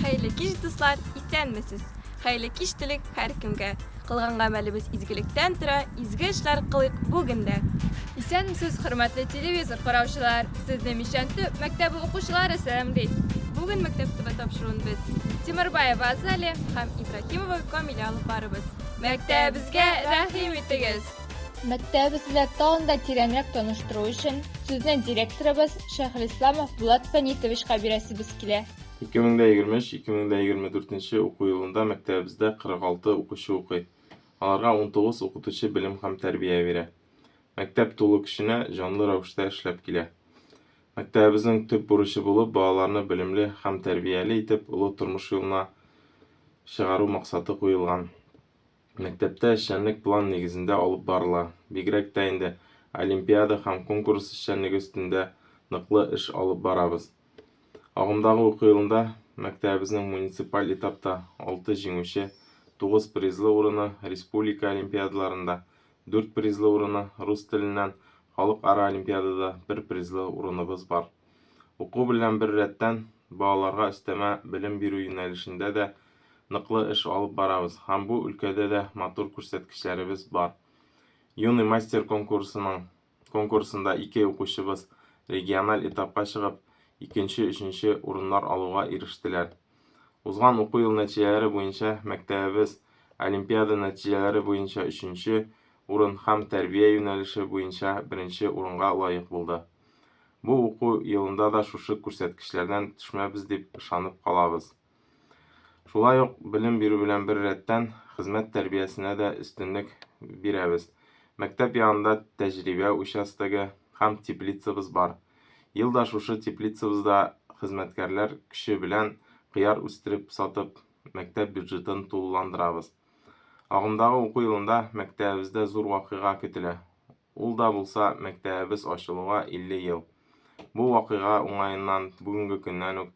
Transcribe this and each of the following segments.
Хәерле кич, дуслар, исәнмесез! Хәерле кич телик һәркемгә. Кылган гамәлебез изгелектән тора, изге эшләр кылыйк бүген дә. Исәнмесез, хөрмәтле телевизор караучылар! Сезне Мичән төп мәктәбе укучылары сәламли. Бүген Мәктәп төбе тапшыруын без, Тимербаева Азалия һәм Ибраһимова Камилә алып барыбыз. Мәктәбебезгә рәхим итегез! Мәктәбебез белән тагын да тирәнрәк таныштыру өчен, сүзне директорыбыз Шәйхелисламов Булат Фәнитовичка бирәсебез килә. 2023-2024 уку елында мәктәбебездә 46 укучы укый. Аларга 19 укытучы белем һәм тәрбия бирә. Мәктәп тулы көченә, җанлы рәвештә эшләп килә. Мәктәбебезнең төп бурычы булып балаларны белемле һәм тәрбияле итеп олы тормыш юлына чыгару максаты куелган. Мәктәптә эшчәнлек план нигезендә алып барыла. Бигрәк тә инде олимпиада һәм конкурс эшчәнлеге өстендә ныклы эш алып барабыз. Агымдагы уку елында мәктәбебезнең муниципаль этапта алты җиңүче, тугыз призлы урыны, республика олимпиадаларында дүрт призлы урыны, рус теленнән халыкара олимпиадада бер призлы урыныбыз бар. Уку белән бер рәттән, балаларга өстәмә белем бирү юнәлешендә дә ныклы эш алып барабыз һәм бу өлкәдә дә матур күрсәткечләребез бар. Юный мастер конкурсының конкурсында ике укучыбыз региональ этапка чыгып, икенче, өченче урыннар алуга ирештеләр. Узган уку елы нәтиҗәләре буенча мәктәбебез олимпиада нәтиҗәләре буенча өченче урын һәм тәрбия юнәлеше буенча беренче урынга лаек булды. Бу уку елында да шушы күрсәткечләрдән төшмәбез дип ышанып калабыз. Шулай ук белем бирү белән бер рәттән, хезмәт тәрбиясенә дә өстенлек бирәбез. Мәктәп янында тәҗрибә участогы һәм теплицабыз бар. Ел да шушы теплицабызда хезмәткәрләр көче белән кыяр үстереп сатып, мәктәп бюджетын тулыландырабыз. Агымдагы уку елында мәктәбебездә зур вакыйга көтелә. Ул да булса, мәктәбебез ачылуга 50 ел. Бу вакыйга уңаеннан бүгенге көннән үк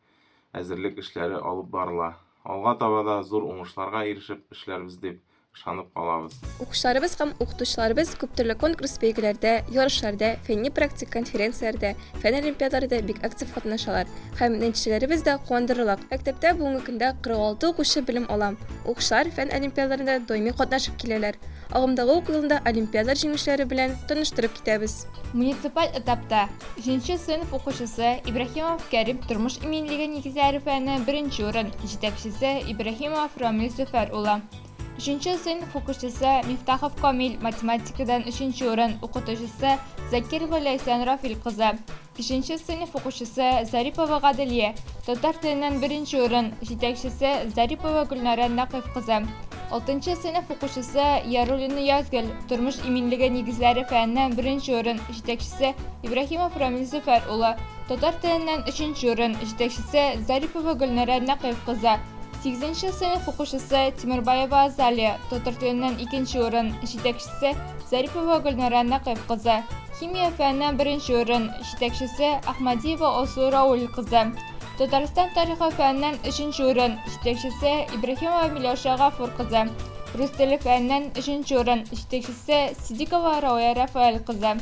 әзерлек эшләре алып барыла. Алга таба да зур уңышларга ирешеп эшләрбез дип ышанып калабыз. Укучыларыбыз һәм укытучыларыбыз күптөрле конкурс-бәйгеләрдә, ярышларда, фәнни-практик конференцияләрдә, фән олимпиадаларда бик актив катнашалар һәм нәтиҗәләребез дә куандырырлык. Мәктәптә бүгенге көндә 46 укучы белем ала. Укучылар фән олимпиадаларында даими катнашып киләләр. Агымдагы уку елында олимпиадалар җиңүчеләре белән таныштырып китәбез. Муниципаль этапта өченче сыйныф укучысы Ибраһимов Кәрим тормыш иминлеге нигезләре фәне беренче урын, җитәкчесе Ибраһимов Рамил Зөфәр улы. Өченче сыйныф укучысы Мифтахов Камил математикадан өченче урын, укытучысы Закирова Ләйсән Рафил кызы. Бишенче сыйныф укучысы Зарипова Гаделия, татар теленнән беренче урын, җитәкчесе Зарипова Гөлнара Нәкыйф кызы. Алтынчы сыйныф укучысы Яруллина Язгөл, тормыш иминлеге нигезләре фәненнән беренче урын, җитәкчесе Ибраһимов Рамил Зөфәр улы. Татар теленнән өченче урын, җитәкчесе Зарипова Гөлнара Нәкыйф кызы. Сигезенче сыйныф укучысы Тимербаева Азалия, татар теленнән икенче урын, җитәкчесе Зарипова Гөлнара Нәкыйф кызы. Химия фәненнән беренче урын, җитәкчесе Әхмәдиева Алсу Рауль кызы. Татарстан тарихы фәненнән өченче урын, җитәкчесе Ибраһимова Миләүшә Гафур кызы. Рус теле фәненнән өченче урын, җитәкчесе Сидикова Рауя Рафаэль кызы.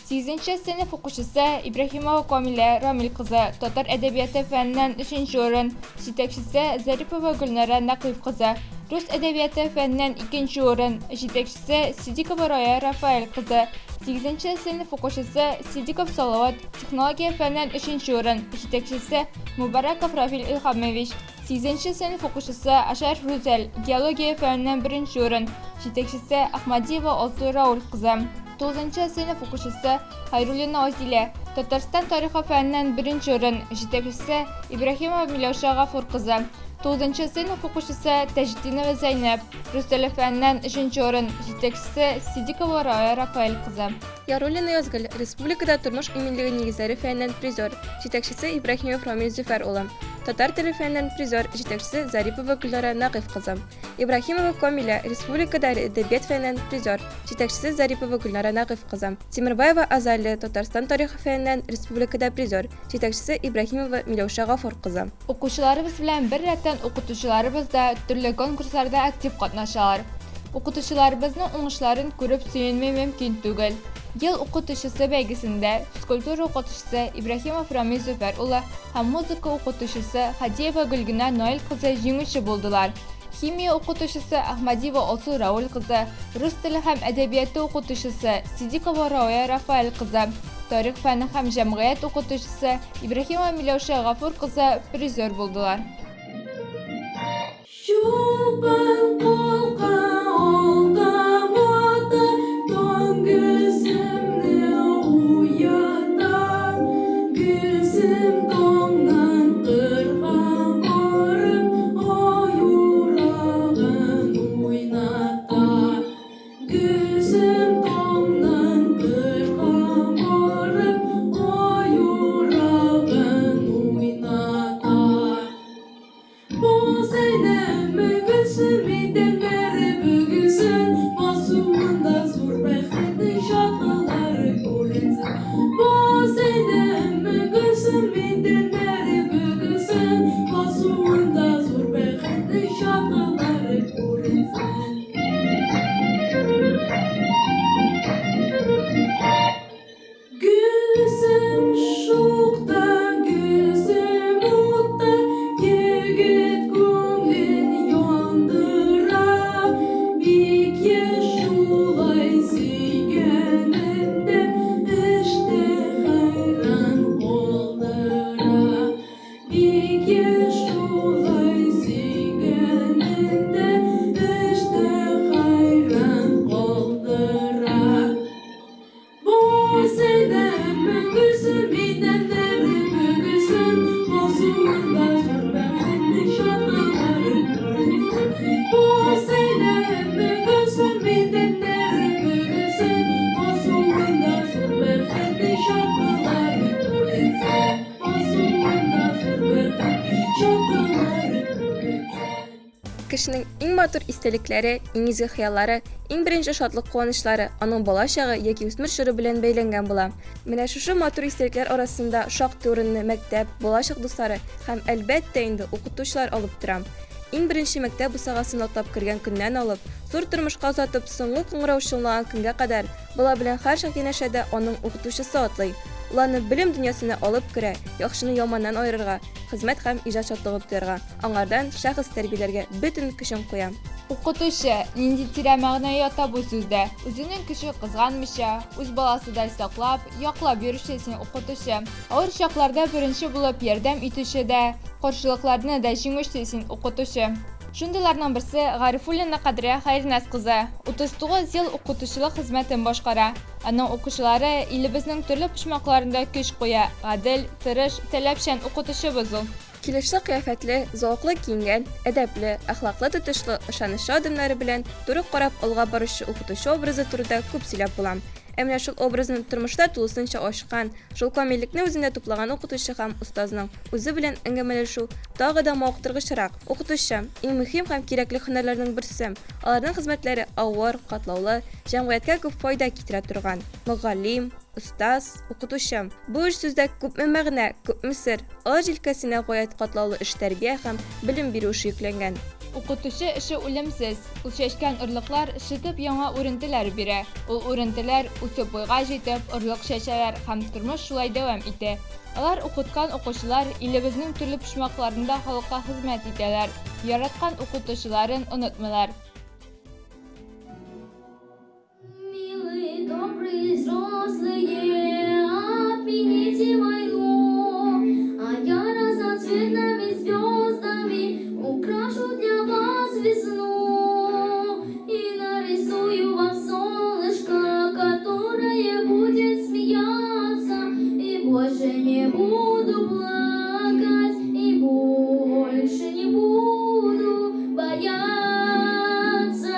Сигезенче сыйныф укучысы Ибраһимова Камилә Рамил кызы, татар әдәбияты фәненнән өченче урын, җитәкчесе Зарипова Гөлнара Нәкыйф кызы. Рус әдәбияты фәненнән икенче урын, җитәкчесе Сидикова Рая Рафаэль кызы. Сигезенче сыйныф укучысы Сидиков Салават, технология фәненнән өченче урын, җитәкчесе Мубараков Рафил Илһамович. Сигезенче сыйныф укучысы Ашаров Рүзәл, геология фәненнән беренче урын, җитәкчесе Ахмадиева Алсу Рауль кызы. Тугызынчы сыйныф укучысы Хайруллина Азилә, Татарстан тарихы фәненнән беренче урын, җитәкчесе Ибраһимова Миләүшә Гафур кызы. Тугызынчы сыйныф укучысы Таҗетдинова Зәйнәп, Рус теле фәненнән өченче урын, җитәкчесе Сидикова Рая Рафаэль кызы. Яруллина Язгөл, республикада тормыш иминлеге нигезләре фәненнән призер, җитәкчесе Ибраһимов Рамил Зөфәр улы. Татар теле фәненнән призер, җитәкчесе Зарипова Гөлнара Нәкыйф кызы. Ибраһимова Камилә, республикада әдәбият фәненнән призер, җитәкчесе Зарипова Гөлнара Нәкыйф кызы. Тимербаева Азалия, Татарстан тарихы фәненнән республикада призер, җитәкчесе Ибраһимова Миләүшә Гафур кызы. Укучыларыбыз белән бер рәттән укытучыларыбыз да төрле конкурсларда актив катнашалар. Укытучыларыбызның уңышларын күреп сөенми мөмкин түгел. Ел укытучысы бәйгесендә физкультура укытучысы Ибраһимов Рамил Зөфәр улы һәм музыка укытучысы Хадиева Гөлгенә Наил кызы җиңүче булдылар. Химия укытучысы Ахмадиева Алсу Рауль кызы, рус теле һәм әдәбияты укытучысы Сидикова Рауя Рафаэль кызы, тарих фәне һәм җәмгыять укытучысы Ибраһимова Миләүшә Гафур кызы призер булдылар. Чулпан калка алда бата, Таң Гөлсемне уята. Гөлсем таңнан кырга барып, Ай урагын уйната. Гөлсем таңнан кырга барып, Ай урагын уйната. Гөлсем шукта, гөлсем утта, Егет күңлен яндыра. Бик еш шулай сөйгәнендә Эштә хәйран калдыра. Бик еш шулай сөйгәнендә Эштә хәйран калдыра. Кешенең иң матур истәлекләре, иң изге хыяллары, иң беренче шатлык-куанычлары аның бала чагы яки үсмер чоры белән бәйләнгән була. Менә шушы матур истәлекләр арасында шактый урынны мәктәп, балачак дуслары һәм, әлбәттә инде, укытучылар алып тора. Иң беренче мәктәп бусагасын атлап кергән көннән алып, зур тормышка озатып, соңгы кыңгырау чыңлаган көнгә кадәр бала белән һәрчак янәшәдә аның укытучысы атлый. Ул аны белем дөньясына алып керә, яхшыны яманнан аерырга, хезмәт һәм иҗат шатлыгын тоярга, аңардан шәхес тәрбияләргә бөтен көчен куя. Укытучы, нинди тирән мәгънә ята бу сүздә. Үзенең көчен кызганмыйча, үз баласыдай саклап, яклап йөрүче син укытучы. Авыр чакларда беренче булып ярдәм итүче дә, каршылыкларны да җиңүче син укытучы. Шундыйларның берсе Гарифуллина Кадрия Хәернәс кызы. 39 ел укытучылык хезмәтен башкара. Аның укучылары илебезнең төрле почмакларында көч куя, гадел, тырыш, таләпчән укытучыбыз ул. Килешле кыяфәтле, зәвыклы киенгән, әдәпле, әхлаклы тотышлы, ышанычлы адымнары белән туры карап алга баручы укытучы образы турында күп сөйләп була. Ә менә шул образны тормышта тулысынча ачкан, шул камиллекне үзендә туплаган укытучы һәм остазның үзе белән әңгәмәләшү тагы да мавыктыргычрак. Укытучы, иң мөһим һәм кирәкле һөнәрләрнең берсе. Аларның хезмәтләре авыр, катлаулы, җәмгыятькә күп файда китерә торган. Мөгаллим, остаз, укытучы. Бу өч сүздә күпме мәгънә, күпме сер. Алар җилкәсенә гаять катлаулы эш тәрбия һәм белем бирү эше йөкләнгән. Укытучы эше үлемсез. Ул чәчкән орлыклар шытып яңа үрентеләр бирә. Ул үрентеләр, үсеп буйга җитеп, орлык чәчәләр һәм тормыш шулай дәвам итә. Алар укыткан укучылар илебезнең төрле почмакларында халыкка хезмәт итәләр, яраткан укытучыларын онытмыйлар. Милые, добрые взрослые, отмените войну, а я разноцветными звездами украшу для вас весну и нарисую вам солнышко, которое будет смеяться, и больше не буду плакать, и больше не буду бояться.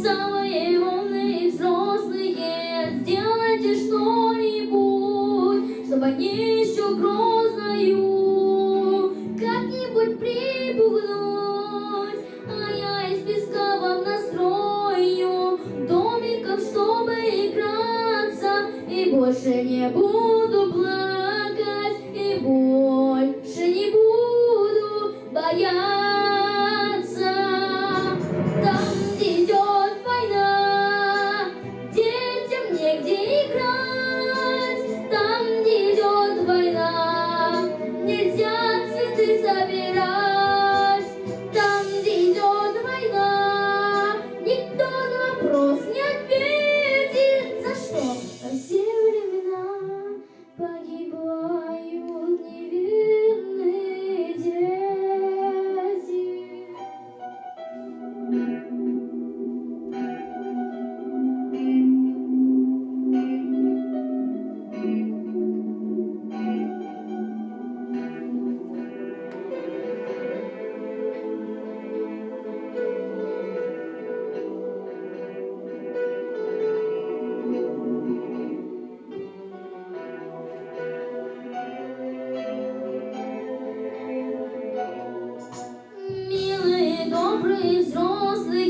Самые умные взрослые, сделайте что-нибудь, чтобы они еще грозною как-нибудь припугнуть. А я из песка вам настрою домиков, чтобы играться, и больше не буду плакать, и больше не буду бояться. Там, где идет война, детям негде Добрые взрослые,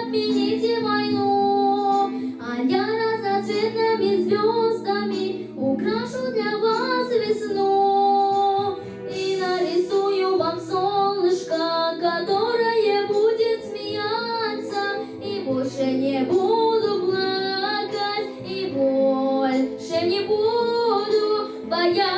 отмените войну, а я разноцветными звездами украшу для вас весну и нарисую вам солнышко, которое будет смеяться, и больше не буду плакать, и больше не буду бояться.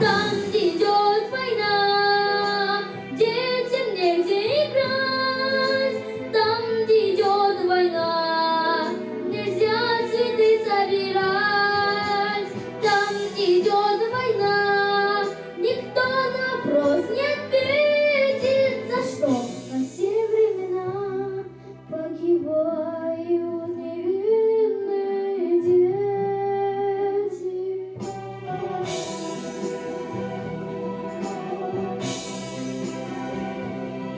Там, где идет война, детям негде играть. Там, где идет война, нельзя цветы собирать. Там, где идет война, никто на вопрос не ответит, за что во все времена погибают невинные дети.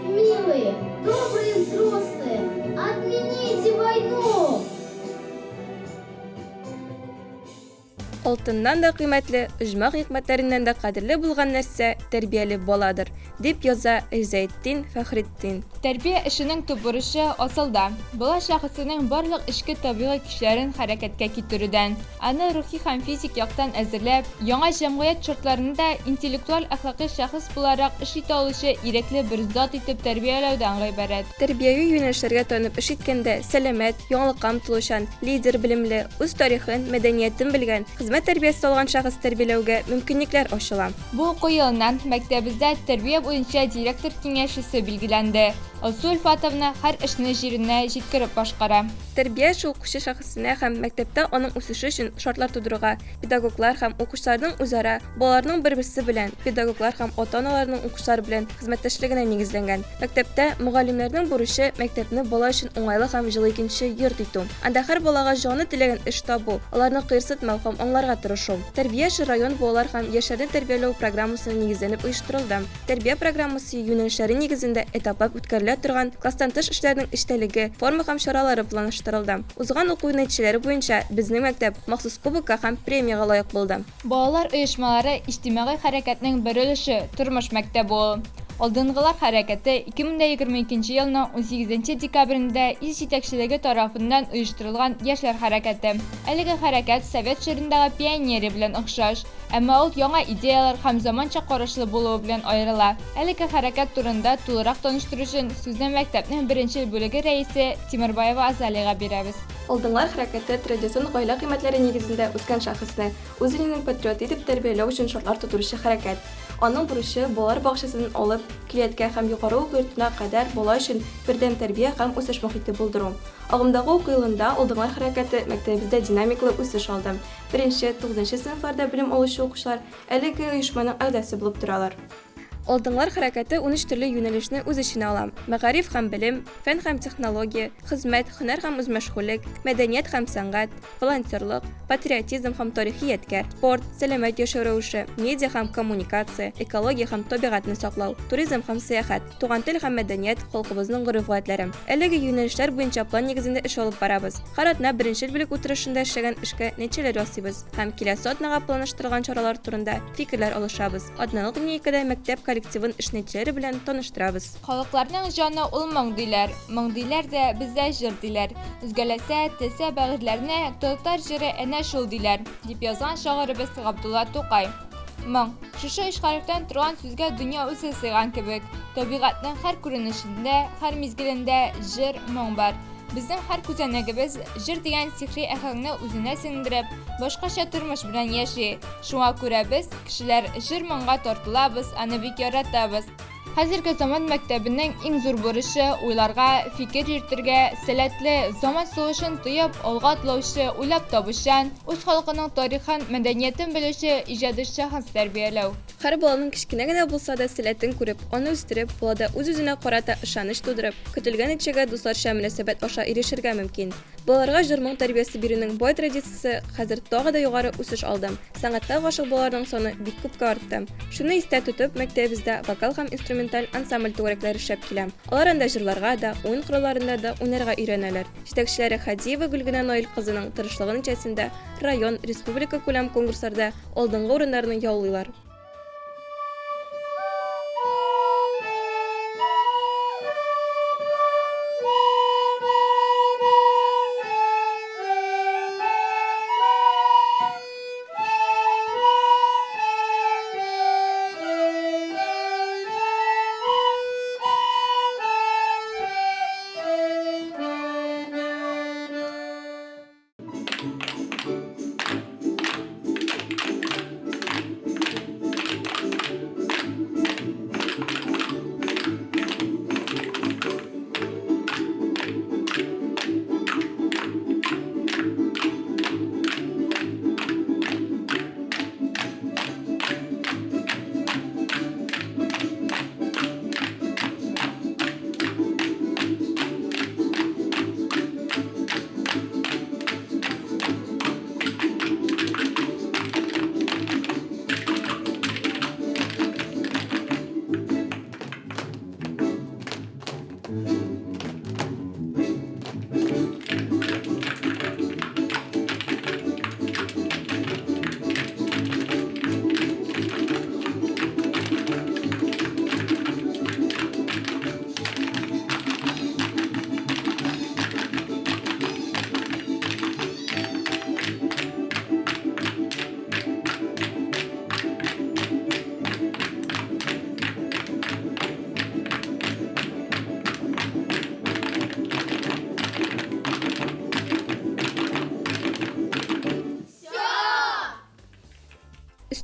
Милые, добрые взрослые, отмените войну! Алтыннан да кыйммәтле, оҗмах никмәтләреннән дә кадерле булган нәрсә тәрбияле баладыр, дип яза Ризаэтдин Фәхретдин. Тәрбия эшенең төп бурычы асылда, бала шәхесенең барлык эчке табигый көчләрен хәрәкәткә китерүдән, аны рухи һәм физик яктан әзерләп, яңа җәмгыять шартларында интеллектуаль-әхлакый шәхес буларак эш итә алучы ирекле бер зат итеп тәрбияләүдән гыйбарәт. Тәрбияви юнәлешләргә таянып эш иткәндә, сәламәт, яңалыкка омтылучан, лидер белемле, үз тарихын, мәдәниятен белгән, хезмәт тәрбиясе алган шәхес тәрбияләүгә мөмкинлекләр ачыла. Бу уку елыннан мәктәбебездә тәрбия буенча директор киңәшчесе билгеләнде. Алсу Илфатовна һәр эшне җиренә җиткереп башкара. Тәрбия эше укучы шәхесенә һәм мәктәптә аның үсеше өчен шартлар тудыруга, педагоглар һәм укучыларның үзара, балаларның бер-берсе белән, педагоглар һәм ата-аналарның укучылар белән хезмәттәшлегенә нигезләнгән. Мәктәптә мөгаллимнәрнең бурычы, мәктәпне бала өчен уңайлы һәм җылы икенче йорт итү. Анда һәр балага җаны теләгән эш табу, аларны кыерсытмау һәм аңларга тырышу. Тәрбия эше район балалар һәм яшьләрне тәрбияләү программасына нигезләнеп оештырылды. Тәрбия программасы юнәлешләре нигезендә этаплап үткәрелә торган класстан тыш эшләрнең эчтәлеге, форма һәм чаралары планлаштырылды. Узган уку нәтиҗәләре буенча безнең мәктәп махсус кубокка һәм премиягә лаек булды. Балалар оешмалары иҗтимагый хәрәкәтнең бер өлеше, тормыш мәктәбе ул. Алдынгылар хәрәкәте 2022 елның 18 декабрендә ил җитәкчелеге тарафыннан оештырылган яшьләр хәрәкәте. Әлеге хәрәкәт совет чорындагы пионерия белән охшаш, әмма ул яңа идеяләр һәм заманча карашлы булуы белән аерыла. Әлеге хәрәкәт турында тулырак таныштыру өчен сүзне мәктәпнең беренчел бүлеге рәисе Тимербаева Азалиягә бирәбез. Алдынгылар хәрәкәте традицион гаилә кыйммәтләре нигезендә үскән шәхесне, үз иленең патриоты итеп тәрбияләү өчен шартлар тудыручы хәрәкәт. Аның бурычы, балалар бакчасыннан алып, көллияткә һәм югары уку йортына кадәр бала өчен бердәм тәрбия һәм үсеш мохите булдыру. Агымдагы уку елында Алдынгылар хәрәкәте мәктәбебездә динамиклы үсеш алды. Беренче, тугызынчы сыйныфларда белем алучы укучылар әлеге оешманың әгъзасы булып торалар. Алдынгылар хәрәкәте 13 төрле юнәлешне үз эченә ала. Мәгариф һәм белем, фән һәм технология, хезмәт, һөнәр һәм үзмәшгульлек, мәдәният һәм сәнгать, волонтерлык, патриотизм һәм тарихи ядкәр, спорт, сәламәт яшәү рәвеше, медиа һәм коммуникация, экология һәм табигатьне саклау, туризм һәм сәяхәт, туган тел һәм мәдәният, халкыбызның гореф-гадәтләре. Әлеге юнәлешләр буенча план нигезендә эш алып барабыз. Һәр атна беренчел бүлек утырышында эшләгән эшкә нәтиҗәләр ясыйбыз һәм киләсе атнага планлаштырылган чаралар турында фикерләр алышабыз. Атналык линейкада мәктәп коллективын эш нәтиҗәләре белән таныштырабыз. Халыкларның җаны ул моң диләр, моң диләр дә, бездә җыр диләр. Өзгәләсә, телсә бәгырьләрне, татар җыры әнә шул диләр, дип язган шагыйребез Габдулла Тукай. Моң. Шушы өч хәрефтән торган сүзгә дөнья үзе сыйган кебек. Табигатьнең һәр күренешендә, һәр мизгелендә җыр, моң бар. Безнең һәр күзәнәгебез җыр дигән сихри әһәңне үзенә сеңдереп, башкача тормыш белән яши. Шуңа күрә без, кешеләр, җыр-моңга тартылабыз, аны бик яратабыз. Хәзерге заман мәктәбенең иң зур бурычы, уйларга, фикер йөртергә, сәләтле, заман сулышын тоеп, алга атлаучы, уйлап табучан, үз халкының тарихын, мәдәниятен белүче иҗади шәхес тәрбияләү. Һәр баланың кечкенә генә булса да сәләтен күреп, аны үстереп, балада үз-үзенә карата ышаныч тудырып, көтелгән нәтиҗәгә дусларча мөнәсәбәт аша ирешергә мөмкин. Балаларга җыр-моң тәрбиясе бирүнең бай традициясе хәзер тагы да югары үсеш алды. Сәнгатькә гашыйк балаларның саны бик күпкә артты. Шуны истә тотып, мәктәбебездә вокал һәм инструменталь ансамбль түгәрәкләре эшләп килә. Алар анда җырларга да, уен коралларында да уйнарга өйрәнәләр. Җитәкчеләре Хадиева Гөлгенә Наил кызының тырышлыгы нәтиҗәсендә район, республика күләм конкурсларда алдынгы урыннарны яулыйлар.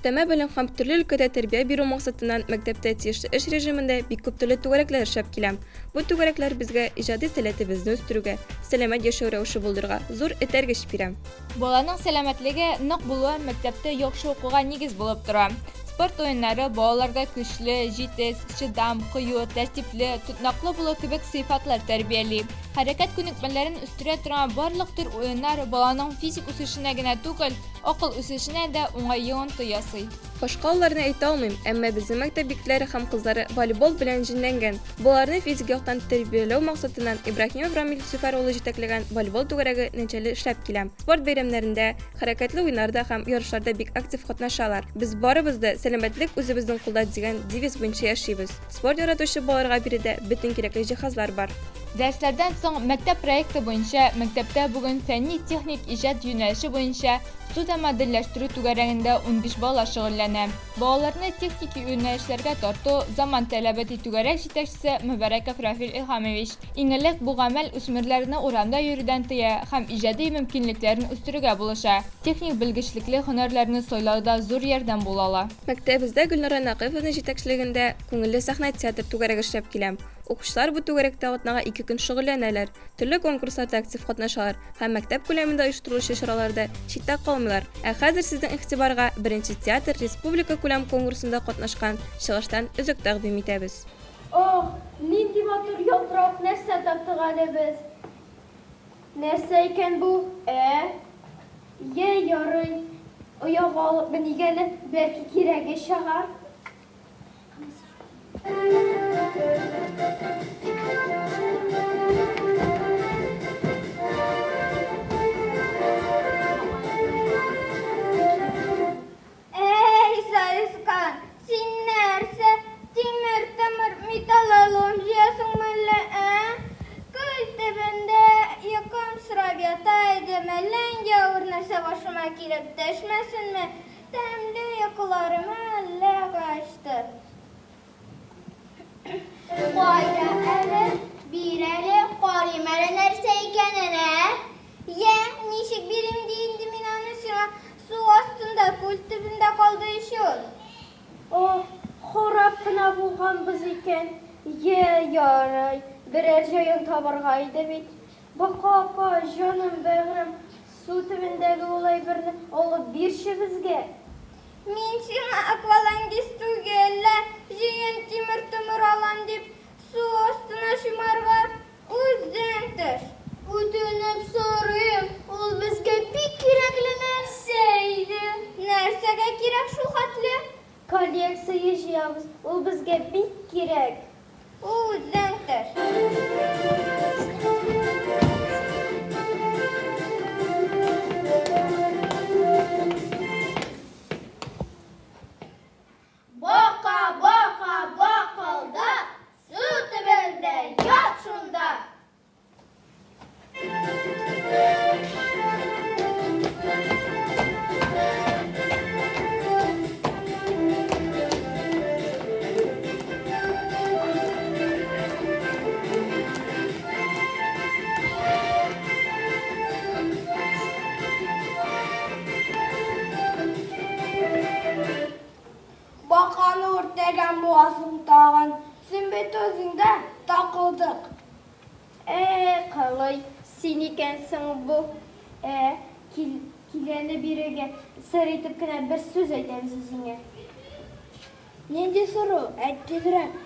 Өстәмә белем һәм төрле өлкәдә тәрбия бирү максатыннан мәктәптә тиешле эш режимында бик күп төрле түгәрәкләр эшләп килә. Бу түгәрәкләр безгә иҗади сәләтебезне үстерүгә, сәламәт яшәү рәвеше булдырырга зур этәргеч бирә. Баланың сәламәтлеге нык булуы мәктәптә яхшы укуга нигез булып тора. Спорт уеннары балаларда көчле, җитез, чыдам, кыю, тәртипле, тотнаклы булу кебек сыйфатлар тәрбияли. Хәрәкәт күнекмәләрен үстерә торган барлык төр уеннар баланың физик үсешенә генә түгел, Акыл үсешенә дә уңай йогынты ясый. Башка авылларны әйтә алмыйм, әмма безнең мәктәп егетләре һәм кызлары волейбол белән җенләнгән. Балаларны физик яктан тәрбияләү максатыннан Ибраһимов Рамил Зөфәр улы җитәкләгән волейбол түгәрәге нәтиҗәле эшләп килә. Спорт бәйрәмнәрендә, хәрәкәтле уеннарда һәм ярышларда бик актив катнашалар. Без барыбыз да Сәламәтлек үзебезнең кулда дигән девиз буенча яшибез. Спорт яратучы балаларга биредә бөтен кирәкле җиһазлар бар. Дәресләрдән соң мәктәп проекты буенча мәктәптә бүген фәнни-техник иҗат юнәлеше буенча суда модельләштерү түгәрәгендә 15 бала шөгыльләнә. Балаларны техник юнәлешләргә тарту, заман таләбе, ди түгәрәк җитәкчесе Мөбарәков Рафил Илһамович. Иң элек бу гамәл үсмерләрне урамда йөрүдән тыя һәм иҗади мөмкинлекләрен үстерүгә булыша. Техник белгечлекле һөнәрләрне сайлауда зур ярдәм була ала. Мәктәбебездә Гөлнара Нәкыйповна җитәкчелегендә Күңелле сәхнә театр түгәрәге эшләп килә. Укучылар бу түгәрәктә атнага ике көн шөгыльләнәләр, төрле конкурсларда актив катнашалар һәм мәктәп күләмендә оештырылучы чараларда читтә калмыйлар. Ә хәзер сезнең игътибарга Беренче театр республикакүләм конкурсында катнашкан чыгыштан өзек тәкъдим итәбез. Ох, нинди матур ялтыравык нәрсә таптык әле без! Нәрсә икән бу, ә? Йә, ярый, ояга алып меник әле, бәлки кирәге чыгар. Әй, саескан, син нәрсә, тимер-томыр, металлолом җыясыңмы әллә, ә? Күл төбендә йокымсырап ята идем, әллә нинди авыр нәрсә башыма килеп төшмәсенме, тәмле йокыларым әллә качты. Кайда әле, бир әле, карыйм әле нәрсә икәнен, ә? Йә, ничек бирим ди инде мин аны сиңа, су астында, күл төбендә калды ич ул. Ох, харап кына булганбыз икән. Йә, ярый, берәр җаен табарга иде бит. Бака апа, җаным, бәгърем, су төбендәге ул әйберне алып бирче безгә. Мин сиңа аквалангист түгел лә, җыен тимер-томыр алам дип, су астына чумарга. Үзең төш. Үтенеп сорыйм, ул безгә бик кирәкле нәрсә иде. Нәрсәгә кирәк шул хәтле? Коллекция җыябыз, ул безгә бик кирәк. Үзең төш. Бака, бака, бакылда, су төбендә ят шунда. Баканы үртәгән буласың тагын. Син бит үзең дә такылдык. Ә, кылый, син икәнсең бу. Ә, кил, кил әле бирегә, сер итеп кенә бер сүз әйтәбез үзеңә. Нинди сору, әйт тизрәк.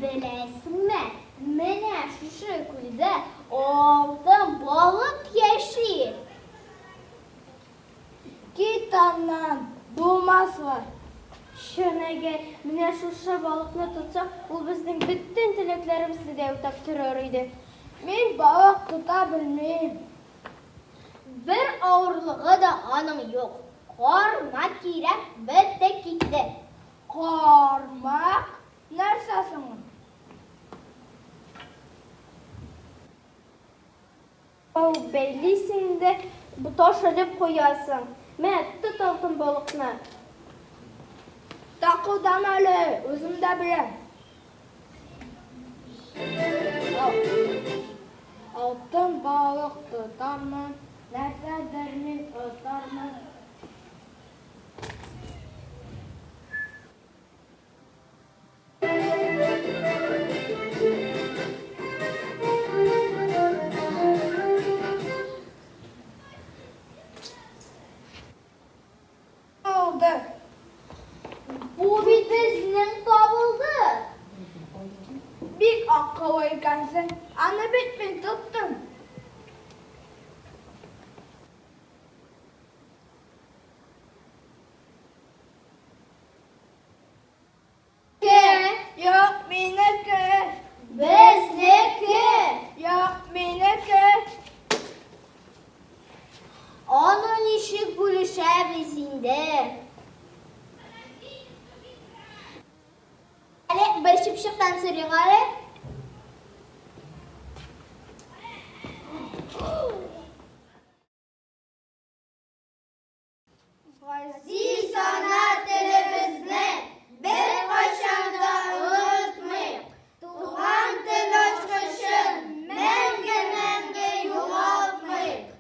Беләсеңме, менә шушы күлдә алтын балык яши. Кит аннан, булмас ла. Чын әгәр менә шушы балыкны тотсак, ул безнең бөтен теләкләребезне дә үтәп торыр иде. Мин балык тота белмим. Бер авырлыгы да аның юк. Кармак кирәк, бетте китте. Кармак? Нәрсә соң ул? Бау бәйлисең дә, таш элеп куясың. Мә, тот алтын балыкны. Такылдам әле, үзем дә беләм. Алтын балык тотармын, нәрсәдер мин отармын. табылды. Бу бит безнең табылды. Бик акыллы икәнсең. Аны бит мин тоттым. Ке. Юк, минеке. Безнеке. Юк, минеке. Аны ничек бүлешәбез инде? Әле бер чыпчыктан сорыйк әле. Газиз ана телебезне беркайчан да онытмыйк. Туган тел ачкычын мәңге-мәңге югалтмыйк.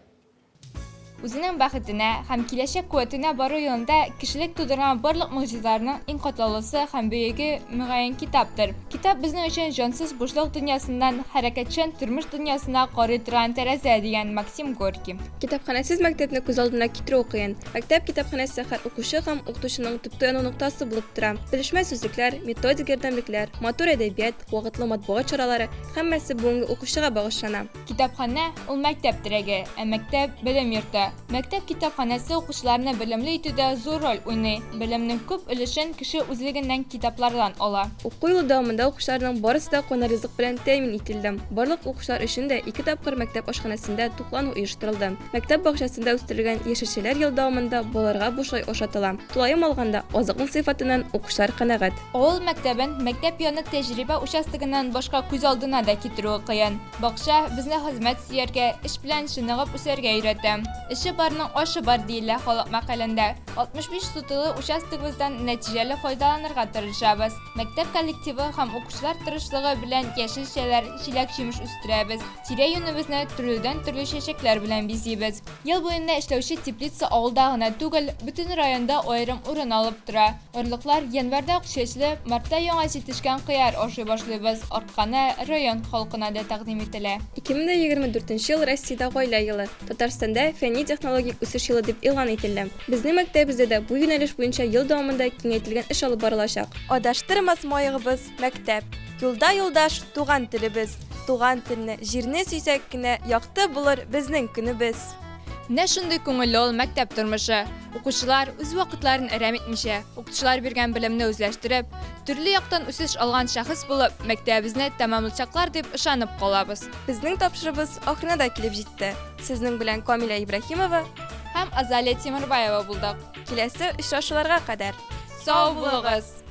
Үзенең бәхетенә һәм киләчәк куәтенә бару юлында кешелек тудырган барлык могҗизаларның иң катлаулысы һәм бөеге, мөгаен, китаптыр. Китап безнең өчен җансыз бушлык дөньясыннан хәрәкәтчән тормыш дөньясына карый торган тәрәзә, дигән Максим Горький. Китапханәсез мәктәпне күз алдына китерү кыен. Мәктәп китапханәсе һәр укучы һәм укытучының төп таяну ноктасы булып тора. Белешмә сүзлекләр, методик ярдәмлекләр, матур әдәбият, вакытлы матбугат чаралары, һәммәсе бүгенге укучыга багышлана. Китапханә, ул мәктәп терәге, ә мәктәп, белем йорты. Мәктәп китапханәсе укучыларны белемле итүдә зур роль уйный. Белемнең күп өлешен кеше үзлегеннән китаплардан ала. Уку елы дәвамында укучыларның барысы да кайнар ризык белән тәэмин ителде. Барлык укучылар өчен дә ике тапкыр мәктәп ашханәсендә туклану оештырылды. Мәктәп бакчасында үстерелгән яшелчәләр ел дәвамында балаларга бушлай ашатыла. Тулаем алганда, азыкның сыйфатыннан укучылар канәгать. Авыл мәктәбен мәктәп яны тәҗрибә участогыннан башка күз алдына да китерүе кыен. Бакча безне хезмәт сөяргә, эш белән чыныгып үсәргә өйрәтә. Эше барның ашы бар, диелә халык мәкалендә. 65 сотылы участогыбыздан нәтиҗәле файдаланырга тырышабыз. Мәктәп коллективы һәм укучылар тырышлыгы белән яшелчәләр, җиләк-җимеш үстерәбез. Тирә-юнебезне төрледән-төрле чәчәкләр белән бизибез. Ел буена эшләүче теплица авылда гына түгел, бөтен районда аерым урын алып тора. Орлыклар январьда ук чәчелеп, мартта яңа җитешкән кыяр ашый башлыйбыз, артканы район халкына да тәкъдим ителә. 2024 нче ел Россиядә Гаилә елы, Татарстанда Фәнни-технологик үсеш елы дип игълан ителде. Безнең мәктәбебездә дә бу юнәлеш буенча ел дәвамында киңәйтелгән эш алып барылачак. Адаштырмас маегыбыз, мәктәп. Юлда юлдаш, туган телебез. Туган телне, җирне сөйсәк кенә якты булыр безнең көнебез. Менә шундый күңелле ул мәктәп тормышы. Укучылар үз вакытларын әрәм итмичә, укытучылар биргән белемне үзләштереп, төрле яктан үсеш алган шәхес булып, мәктәбебезне тәмамлачаклар дип ышанып калабыз. Безнең тапшырубыз ахырына да килеп җитте. Сезнең белән Камилә Ибраһимова һәм Азалия Тимербаева булдык. Киләсе очрашуларга кадәр. Сау булыгыз!